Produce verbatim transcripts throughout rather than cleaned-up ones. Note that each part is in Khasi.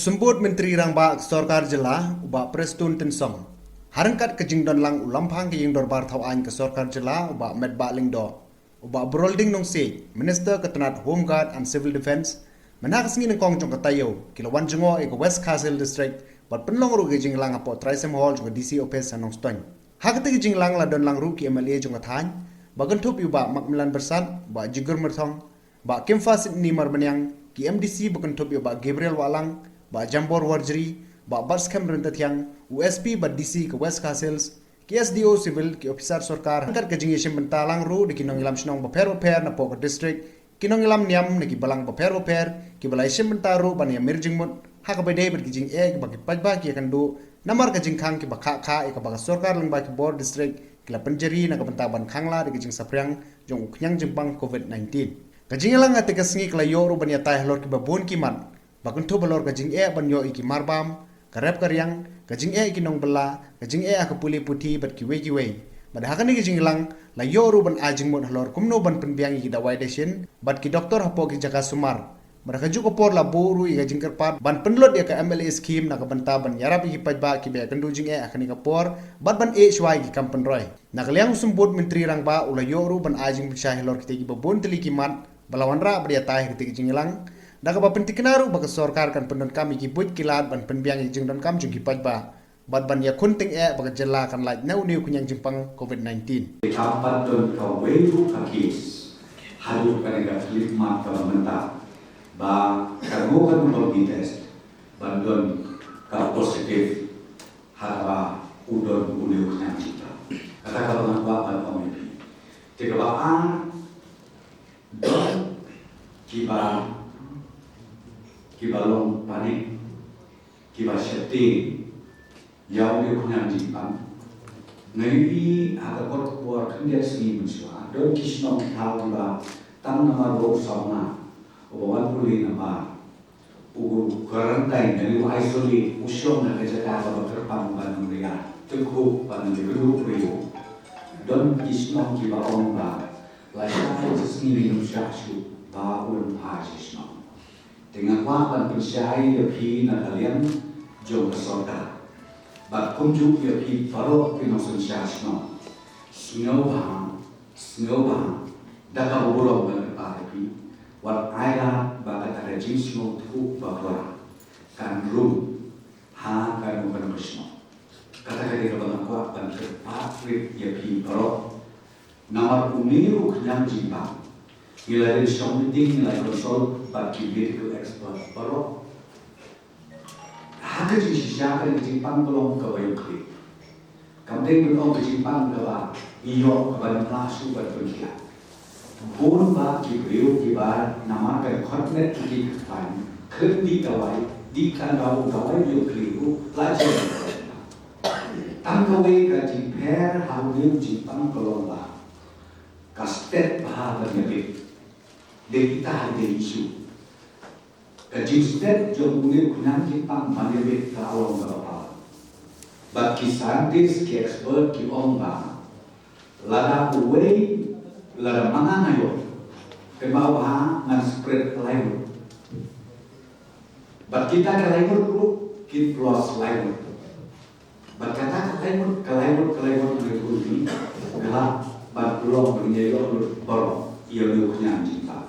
Symbud Myntri Rangbah ka Sorkar Jylla, u Bah Prestone Tynsong, ha ryngkat ka jingdon lang u Lamphang ka Ïing Dorbar Thaw Aiñ ka Sorkar Jylla, u Bah Metbah Lyngdoh, u Bah Barolding Nongsiej, Minister ka tnat Home Guard and Civil Defence, mynha ka sngi nyngkong jong ka taïew, ki la wan jngoh ïa ka West Khasi Hills District, bad pynlong ruh ka jingïalang hapoh Trai Sem Hall jong ka D C Office ha Nongstoiñ. Ha kata ka jingïalang la don lang ruh ki M L A jong ka thaiñ, ba kynthup ïa u Bah Macmillan Byrsat, Bah Jigur Myrthong, Bah Kemfasydney Marbaniang, ki M D C ba kynthup ïa u Bah Gabriel Wahlang, Bah Jambor Warjri, Bah Batskhem Ryntathiang, u S P bad D C ka West Khasi Hills, ki S D O Civil, ki ophisar sorkar, ryngkat ka jingïashim bynta lang ruh da ki nongïalam shnong bapher bapher napoh ka district, ki nongïalam niam na ki balang bapher bapher, kiba la ïashim bynta ruh ban ïamir jingmut ha kaba ïadei bad ki jingeh kiba ki paidbah ki ïakynduh namar ka jingkhang kiba khah khah ïa kaba ka sorkar lyngba ki bor district ki la pynjari na ka bynta ban khang lad ïa ka jingsaphriang jong u khñiang jingpang covid nineteen. Ka jingïalang ha kata ka sngi ka la ïoh ruh ban ïatai halor kiba bun ki mat, ba kynthup halor ka jingeh ban ïoh ïa ki marbam, ka rep ka riang, ka jingeh ïa ki nongbylla, ka jingeh ha ka pule puthi bad kiwei kiwei. Bad ha kane ka jingïalang la ïoh ruh ban ai jingmut halor kumno ban pynbiang ïa ki dawai dashin bad ki doktor hapoh ki jaka sumar. Bad ha kajuh ka por la buh ruh ïa ka jingkyrpad ban pynlut ïa ka M L A scheme na ka bynta ban ïarap ïa ki paidbah kiba ïakynduh jingeh ha kane ka por bad ban ïeh shuwa ïa ki kam pynroi. Na ka liang u Symbud Myntri Rangbah u la ïoh ruh ban ai jingpynshai halor kita kiba bun tylli ki mat ba la wanrah bad ïatai ha kata ka jingïalang, da kaba pynthikna ruh ba ka sorkar kan pyndonkam ïa ki buit ki lad ban pynbiang ïa ka jingdonkam jong ki paidbah bad ban ïakhun tyngeh ba ka jylla kan lait na une u khñiang jingpang covid nineteen. Kam pat don kawei ruh ka case haduh kane ka khyllipmat kaba mynta ba kano kano ba ki test ban don ka positive ha kaba u don une u khñiang jingpang. Kata kaba nga kwah ban ong ïa phi. Te kaba ar, don kiba, kiba long panic, kiba sheptieng ïa une u khñiang jingpang. Nga ïohi ha ka por, por khyndiat sngi mynshuwa, don ki shnong ki thaw kiba tang namar ba u samla uba wan pule namar u quarantine, lane u isolate, u shong ha ka jaka kaba kyrpang ban ym ria, te khup ban ym ïakynduh briew. Don ki shnong kiba ong ba la shah ka sngi, ym shah shuh ba un phai sha shnong. Te nga kwah ban pynshai ïa phi na ka liang jong ka sorkar bad kumjuh ïa phi baroh ki nongsynshar shnong, sngewbha, sngewbha, da kaba burom nga kyrpad ïa phi, wat ai lad ba kata ka jingsngewthuh bakla kan rung ha kano kano ka shnong. Kata ka dei kaba nga kwah ban kyrpad rit ïa phi baroh. Namar une u khñiang jingpang, ngi la dei shong meeting, ngi la consult bad ki medical expert baroh. Ha ka jingshisha, kane ka jingpang ka long kaba ïoh khlieh. Kam dei ban ong ka jingpang kaba ngi ïoh kaba ym lah shuh ban pynkhiah. Bun bah ki briew kiba namar ka khot net ki kyrpang, khlem dih dawai, dih tang dawai, dawai ïoh khlieh ruh la jem. Tang kawei ka jingpher ha une u jingpang ka long ba ka stet bha ban ïabit. Dei kita ha dei issue. Ka jingstet jong une u khñiang jingpang ban ïabit ka long kaba palat. Bad ki scientist, ki expert ki ong ba lada uwei, lada manga nga ïoh, kynmaw ba ngan spread laingut. Bad kita ka laingut ruh kin plus laingut. Bad kata ka laingut, ka laingut, ka laingut, ka laingut, ka la ban long ban ïa ïoh lut baroh ïa une u khñiang jingpang.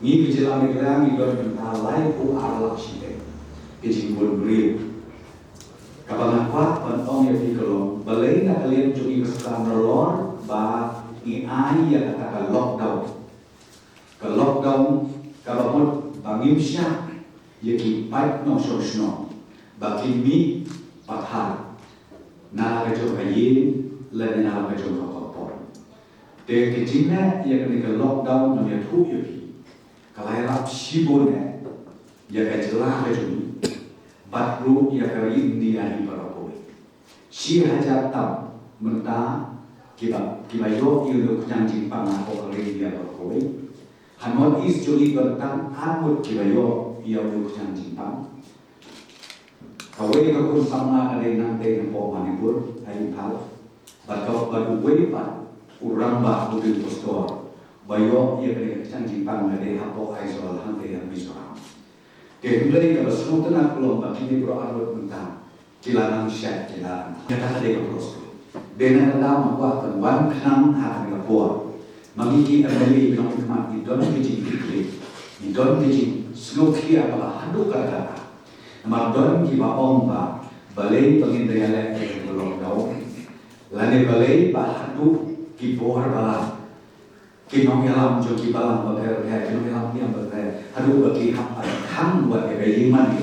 Ngi ka jylla Meghalaya ngi don bynta laiphew ar lak shiteng ki jingbun briew. Kaba nga kwah ban ong ïa phi ka long, balei na ka liang jong ngi ka sorkar nalor ba ngi ai ïa kata ka lockdown. Ka lockdown kaba mut ba ngim shah ïa ki paid nongshong shnong ba kin mih pathar na la ka jong ka ïing lane na la ka jong ka compound. Te ka jingleh ïa kane ka lockdown, ngam ïathuh ïa phi, ka la ïarap shibun eh ïa ka jylla ka jong ngi bad ruh ïa ka ri India hi baroh kawei. Shi hajar tam mynta kiba, kiba ïoh ïa une u khñiang jingpang hapoh ka ri India baroh kawei. Ha North East jong ngi don tang arngut kiba ïoh ïa une u khñiang jingpang. Kawei ka khun samla ka dei nangtei napoh Manipur ha Imphal. Bad ka, bad uwei pat u rangbah, u dei u pastor ba ïoh ïa kane ka khñiang jingpang ka dei hapoh Aizawl hangtei ha Mizoram. Te hynrei kaba sngewtynnat ka long ba kine baroh arngut mynta ki la nang shait, ki la nang. Kata ka dei ka baroh sngewtynnat. Dei na ka daw ma kwah ban wan khnang ha kane ka por. Ma ngi ki M L A, ki nongmihkhmat, ngi don ka jingkitkhlieh, ngi don ka jingsngewkhia kaba haduh katta katta. Namar don kiba ong ba balei ba ngin da ïaleh ïa ka lockdown, lane balei ba haduh ki bor balang, ki nongïalam jong ki balang bapher bapher, ki nongïalam niam bapher, haduh ba ki hap ban khang wat ïa ka ïingmane.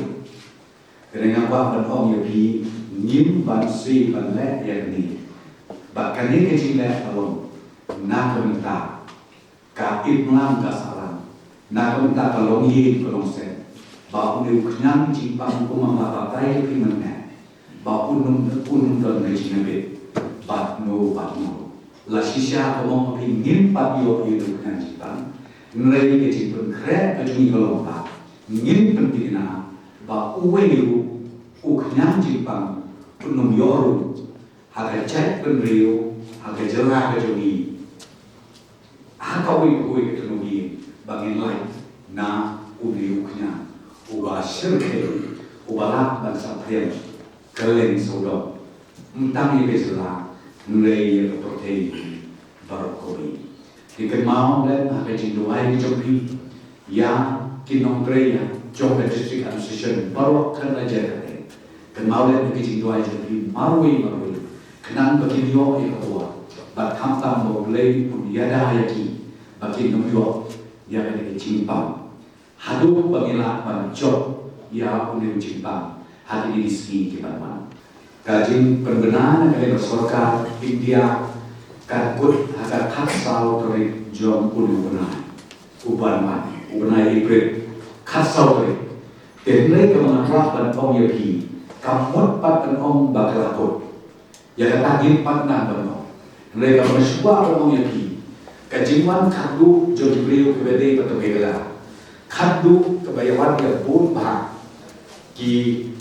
Te nga kwah ban ong ïa phi, ngim banse ban leh ïa kane. Bad kane ka jingleh ka long na ka bynta ka imlang ka sahlang, na ka bynta ka longïing ka longsem, ba une u khñiang jingpang, kumba nga la batai ïa phi mynne, ba un ym, un ym don ka jingïabit bad no bad no. La shisha ka mong, phi, ngim pat ïoh ïa une u khñiang jingpang. Hynrei ka jingpynkhreh ka jong ngi ka long ba ngin pynthikna ba uwei ruh u khñiang jingpang un ym ïoh rung ha ka jaitbynriew, ha ka jylla ka jong ngi, ha kawei kawei ka jong ngi, ba ngin lait na une u khñiang uba shyrkhei, uba lah ban saphriang kylleng sawdong, ym tang ïa ka jylla, hynrei ïa ka pyrthei baroh kawei. Te kynmaw lem ha ka jingduwai ka jong phi ïa ki nongtrei jong ka District Administration baroh kane ka jaka. Kynmaw lem ha ka jingduwai jong phi marwei marwei, khnang ba kin ïoh ïa ka bor, bad khamtam ba U Blei un ïada ïa ki ba kin ym ïoh ïa kane ka jingpang, haduh ba ngin lah ban jop ïa une u jingpang ha kine ki sngi ki ban wan. Ka jingpynbna na ka liang ka sorkar India ka kut ha ka khatsaw tarik jong une u bnai u ban wan, u bnai April, khatsaw tarik. Te hynrei kaba nga kwah ban ong ïa phi, kam mut pat ban ong ba ka la kut. Ïa kata ngim pat nang ban ong. Hynrei kaba nga shu kwah ban ong ïa phi, ka jingwan khatduh jong ki briew kiba dei pat kiba ïa la, khatduh kaba ïa wan ïa bun bha ki,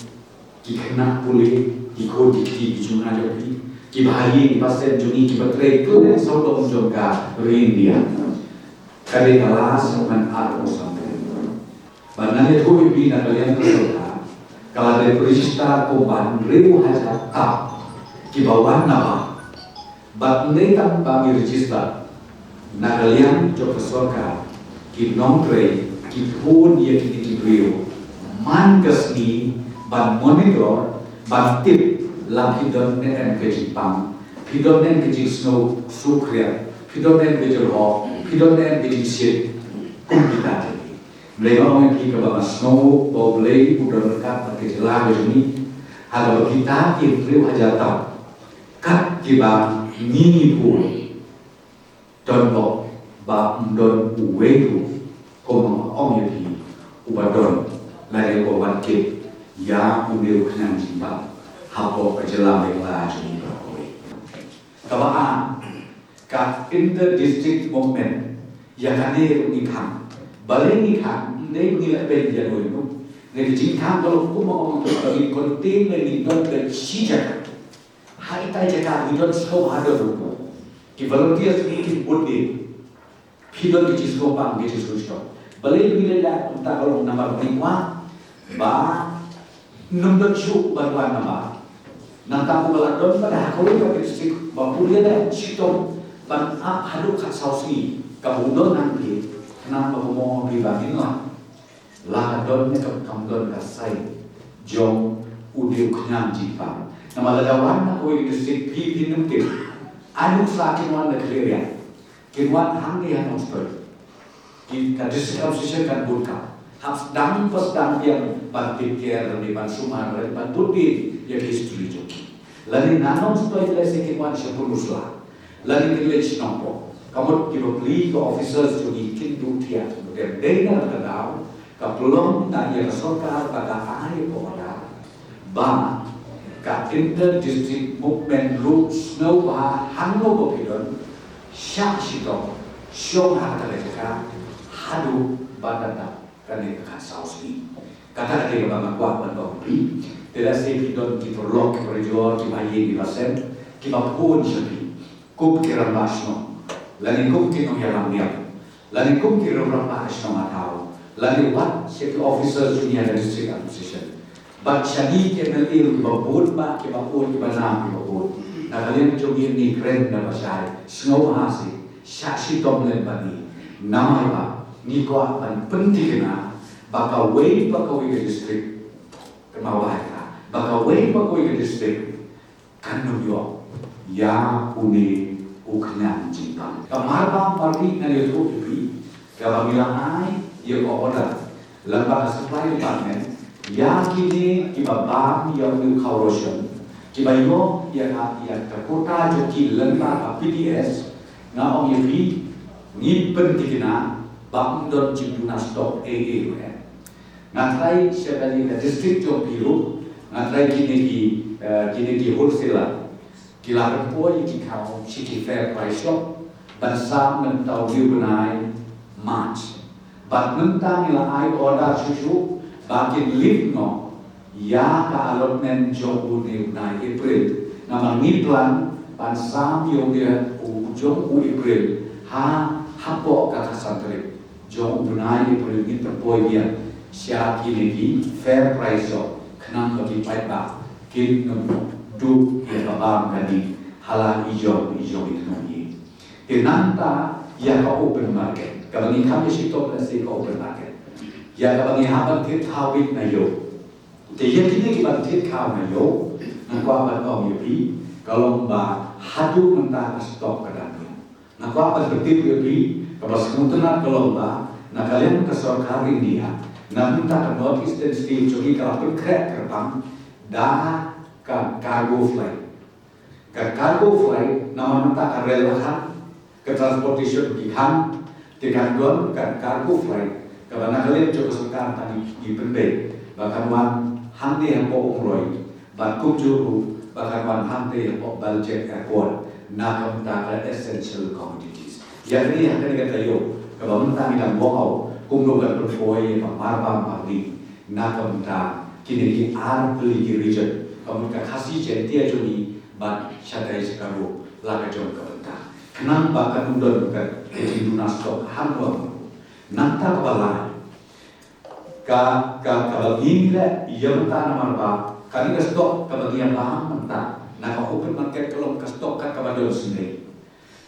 ki khynnah pule, ki khun ki kti, ki jong nga jong phi, ki bahaïing ki basen jong ngi kiba trei kylleng sawdong jong ka ri India. Ka dei ka last man ar or something. Bad ngan ïathuh ïa phi, na ka liang ka sorkar ka la dep register kumba hynriew hajar tam kiba wan na bar. Bad ym dei tang ba ngi register, na ka liang jong ka sorkar ki nongtrei ki phone ïa kine ki briew man ka sngi ban monitor, ban tip la phi don ne em ka jingpang, phi don ne em ka jingsngew sukhriat, phi don ne em ka jinglong, phi don ne em ka jingshit, kum kita te. Hynrei nga ong ïa phi, kaba nga sngew ba U Blei u don ryngkat bad ka jylla ka jong ngi, ha kaba kita ki hynriew hajar tam, kat kiba ngi ngi bun, don bok ba ym don uwei ruh, kumba nga ong ïa phi, uba don lane uba wan kit ïa une u khñiang jingpang hapoh ka jylla Meghalaya jong ngi baroh kawei. Kaba ar, ka inter district movement, ïa kane ruh ngi khang. Balei ngi khang? Ym dei ba ngi leh beiñ ïa uno uno. Ngi, ka jingkhang ka long kumba ong, ba ngi contain, ngi don beit shi jaka. Ha ita i jaka ngi don sawdong haduh ruh, ki volunteers ngi kin bud ïa. Phi don ki jingsngewbang, ki jingsngewshitom. Balei ngi leh kumta? Ka long namar ngi kwah ba ym don shuh ban wan namar nangta u ba la don pat ha kawei pat ka district ba u ïaleh shitom ban ap haduh khatsaw sngi, kaba u don nangta, khnang ba kumno phi ba ngin lah. La ka don ne kam don ka sai jong une u khñiang jingpang. Namar lada wan na kawei ka district, phi phin ym tip. Ai nuksa kin wan na ka area, kin wan hangne ha Nongstoiñ. Ki, ka district administration kan bud ka. Hap sdang pa sdang biang ban tip ker ne ban sumar ne ban bud biang ïa ka history jong ki. Lane na Nongstoiñ lehse kin wan sha Pynursla, lane kin leit sha Nongpoh. Ka mut ki bapli ka officers jong ngi kin duh thiah. Te dei na ka daw, ka pynlong na ïa ka sorkar ba ka ai ka order ba ka inter district movement ruh sngewbha hangno ba phi don, shah shitom, shong ha kata ka jaka haduh ban da dap kane ka khatsaw sngi. Kata ka dei kaba nga kwah ban ong ïa phi. Te lehse phi don ki paralok ki parajor, ki bahaïing ki basen, kiba phone sha phi kum ki rangbah shnong, lane kum ki nongïalam niam, lane kum ki rangbah shnong, nga thaw, Lane wat sha ki officers jong ngi ha ka district administration. Bad sha ngi ki M L A ruh kiba bun, ba kiba bun, kiba nam kiba bun. Na ka liang jong ngi, ngi kren na ba shai. Sngewbha seh, shah shitom lem bad ngi. Namar ba ngi kwah ban pynthikna ba kawei pa kawei ka district. Kynmaw ba ha ka, ba kawei pa kawei ka district kan ym ïoh ïa une u khnang jingpang. Ka marbam mardi ngan ïathuh ïa phi kaba ngi la ai ïa ka order lyngba ka supply department ïa kine kiba bam ïa une u khaw ration, kiba ïoh ïa ka, ïa ka quota jong ki lyngba ka P D S. Nga ong ïa phi, ngi pynthikna ba ym don jingduna stock ei ei ruh. Nga trai sha kane ka district jong phi ruh, nga trai kine ki, eh, kine ki wholesaler ki la pynpoi ïa ki khaw sha ki fair price shop ban sam mynta u bnai March. Bad mynta ngi la ai order shuh shuh ba kin lift noh ïa ka allotment jong une u bnai April. Namar ngi plan ban sam ïa u, u jong u April ha, hapoh ka khatsan tarik jong u bnai April, ngin pynpoi biang sha kine ki fair price shop khnang ba ki paidbah kin ym duh ïa ka bam kane ha la i jong i jong i khnong i. Te nangta ïa ka open market, kaba ngi kham ïa shitom lehse ka open market, ïa kaba ngi hap ban thied thaw beit na ïew. Te ïa kine ki ban thied thaw na ïew, nga kwah ban ong ïa phi, ka long ba haduh mynta ka stock ka dang ïa Nga kwah ban pyntip ïa phi, kaba sngewtynnat ka long ba na ka liang ka sorkar India, na bynta ka North Eastern State jong ngi, ka la pynkhreh kyrpang da ka cargo flight. Ka cargo flight, namar mynta ka rel la khan, ka transportation ki khan, te kan don ka cargo flight kaba na ka liang jong ka sorkar tang ngi pynbeit ba kan wan hangne hapoh Umroi. Bad kumjuh ruh ba kan wan hangtei hapoh Baljek Airport na ka bynta ka essential commodities. Ïa kane ha kane ka taïew kaba mynta ngi dang walk out kumno ban pynpoi ïa ka marbam mardi na ka bynta kine ki arphew tylli ki region, ka mut ka Khasi Jaiñtia jong ngi bad shatai shakhmat la ka jong ka bynta. Khnang ba kan ym don ka jingduna stock hangne. Nangta kaba lai, ka, ka, kaba ngi leh ïa mynta namar ba kane ka stock kaba ngi ïa bam mynta na ka open market ka long ka stock kat kaba don sendei.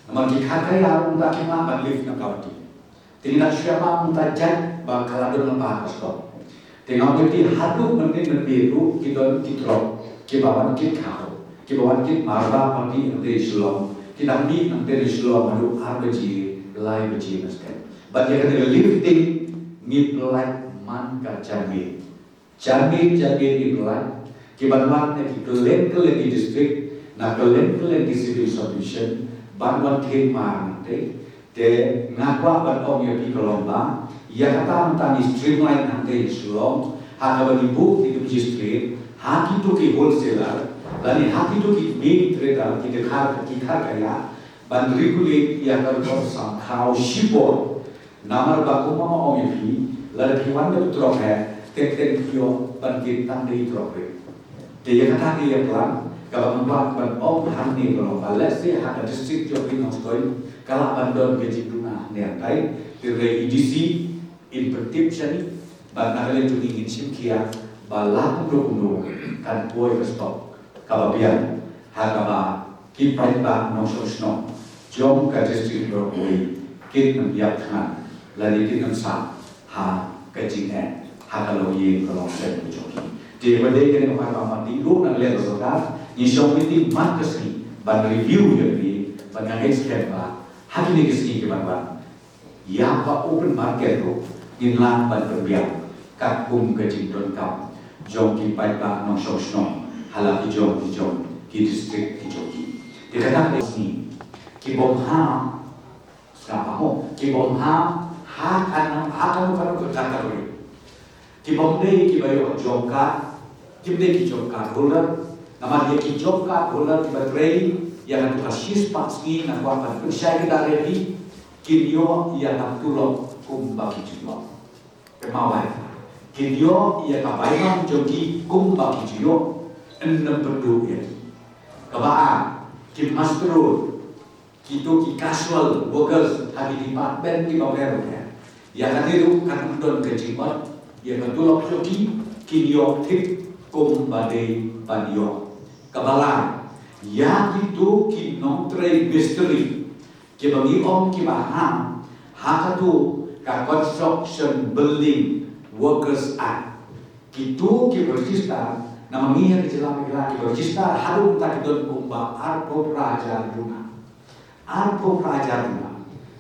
Namar ki kha ka ïa mynta ki ma ban lift na ka wati. Te ngi nang shu ïa bam mynta jait ba ka la don lypa ka stock. Te nga ong ïa phi haduh mynnin mynnin ruh ki don ki trok kiba wan kit khaw, kiba wan kit marbam mardi hangtei Shillong, ki dang mih hangtei Shillong haduh ar baje, lai baje mynstep. Bad ïa kane ka lifting ngi pynlait man ka janmiet. Janmiet, janmiet ngi pynlait ki ban wan na ki kylleng kylleng ki district, na kylleng kylleng ki civil subdivision, ban wan thied mar nangtei. Te nga kwah ban ong ïa phi ka long ba ïa kata mynta ngi streamline nangtei Shillong, ha kaba ngi buh ïa ki magistrate ha kito ki wholesaler lane ha kito ki main trader, ki dkhar, ki kharkhaia, ban regulate ïa ka rukom sam khaw shipor. Namar ba kumba nga ong ïa phi, lada phi wan da u trok heh, teng teng phi ïoh ban kit tang da i trok rit. Te ïa kata ka ïa plan kaba nga kwah ban ong hangne ka long ba, let's say ha ka district jong phi Nongstoiñ ka lah ban don ka jingduna hangne hangtai, te hynrei i D C in pyntip shane, bad na ka liang jong ngi ngin shim khia ba la kumno kumno kan poi ka stock kaba biang ha kaba ki paidbah nongshong shnong jong ka district baroh kawei kin ym ïap thngan lane kin ym sah ha ka jingeh ha ka longïing ka longsem ka jong ki. Te ba dei kane ka paidbah mardi ruh na ka liang ka sorkar ngi shong meeting man ka sngi ban review ïa kane, ban ngeit skhem ba ha kine ki sngi ki ban wan ïa ka open market ruh ngin lah ban pynbiang katkum ka jingdonkam jong ki paidbah nongshong shnong ha la ki jong ki jong ki district ki jong ki. Te kata ka dei sngi ki bym ha, sngap mo, ki bym ha ha kano kano ka category. Ki bym dei kiba ïoh job card, kim dei ki job card holder. Namar ïa ki job card holder kiba trei ïa kato ka shispah sngi, nga kwah ban pynshai kynda ïa phi, kin ïoh ïa ka tulop kumba ki ju ïoh. Kynmaw bai, kin ïoh ïa ka bainong jong ki kumba ki ju ïoh. Yn ym pynduh ïa ki. Kaba ar, ki muster roll, kito ki casual workers ha ki department kiba bun bun, Ïa kane ruh kan ym don ka jingmut ïa ka tulop jong ki, kin ïoh thik kumba dei ban ïoh. Kaba lai, ïa kito ki nongtrei mistri kiba ngi ong kiba ham ha kato ka Construction Building Workers Act, kito kiba register, namar ngi ha ka jylla Meghalaya kiba register haduh mynta ki don kumba arphew phra hajar duna. Arphew phra hajar duna.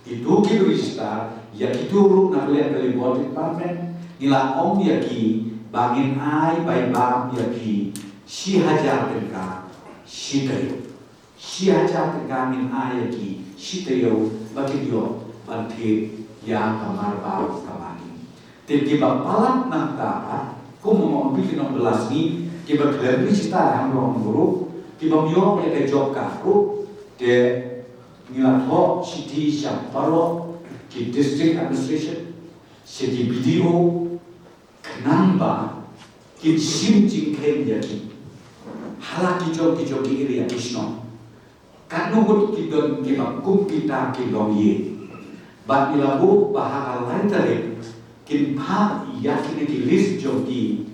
Kito kiba register, ïa kito ruh na ka liang ka Labour Department ngi la ong ïa ki ba ngin ai bai bam ïa ki shi hajar tyngka shi taïew. Shi hajar tyngka ngin ai ïa ki shi taïew ba kin ïoh ban thied ïa ka marbam ka mane. Te kiba palat nangta, kum ma ong phi ki nongbylla sngi, kiba khlem register hangne ruh, kiba ym ïoh ïa ka job card ruh, te ngi la thoh shithi sha baroh ki district administration, sha ki B D O, khnang ba kin shim jingkheiñ ïa ki ha la ki jong ki jong ki area ki shnong. Katno ngut ki don kiba kum kita ki longïing. Bad ngi la buh ba ha ka lai tarik kin phah ïa kine ki list jong ki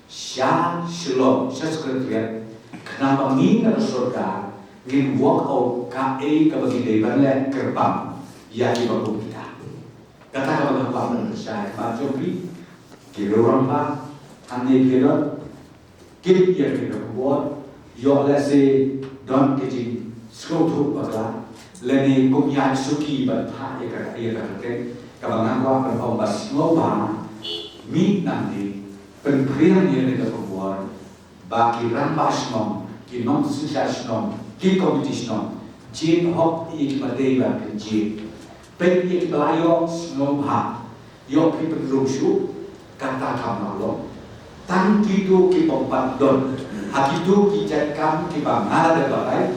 sha Shillong, sha Secretariat, khnang ba ngi na ka sorkar ngin work out kaei kaba ngi dei ban leh kyrpang ïa kiba kum kita. Kata kaba nga kwah ban pynshai ha khmat jong phi, ki rangbah hangne ki don, kit ïa kane ka khubor, ïoh lehse don ka jingsngewthuh bakla, lane kum ïa suki ban phah ïa ka, ïa ka kyrteng, kaba nga kwah ban ong ba sngewbha mih nangne, pynphriang ïa kane ka khubor, ba ki rangbah shnong, ki nongsynshar shnong, ki komiti shnong, jied hok ïa kiba dei ban pynjied. Peit ïa kiba la ïoh sngewbha, ïoh phi pynrung shuh, kata kam lah long. Tang kito ki bym pat don ha kito ki jait kam kiba nga la dep batai,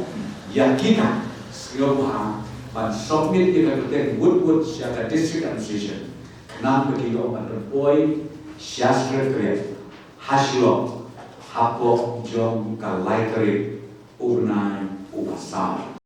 ïa kita sngewbha ban submit ïa ka kyrteng wut wut sha ka District Administration, khnang ba ki ïoh ban pynpoi sha Secretariat ha Shillong hapoh jong ka lai tarik u bnai uba saw.